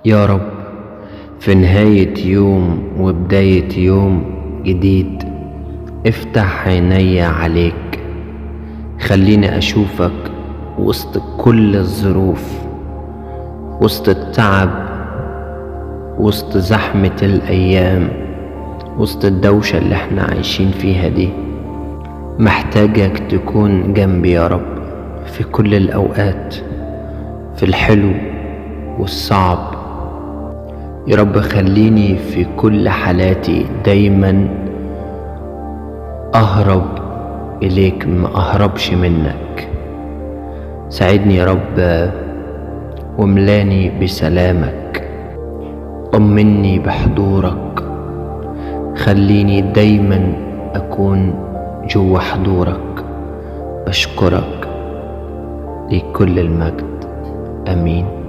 يا رب في نهاية يوم وبداية يوم جديد افتح عيني عليك، خليني أشوفك وسط كل الظروف، وسط التعب، وسط زحمة الأيام، وسط الدوشة اللي احنا عايشين فيها دي. محتاجك تكون جنبي يا رب في كل الأوقات، في الحلو والصعب. يا رب خليني في كل حالاتي دايما أهرب إليك، ما أهربش منك. ساعدني يا رب وملاني بسلامك، طمني بحضورك، خليني دايما أكون جوا حضورك. بشكرك لكل المجد، أمين.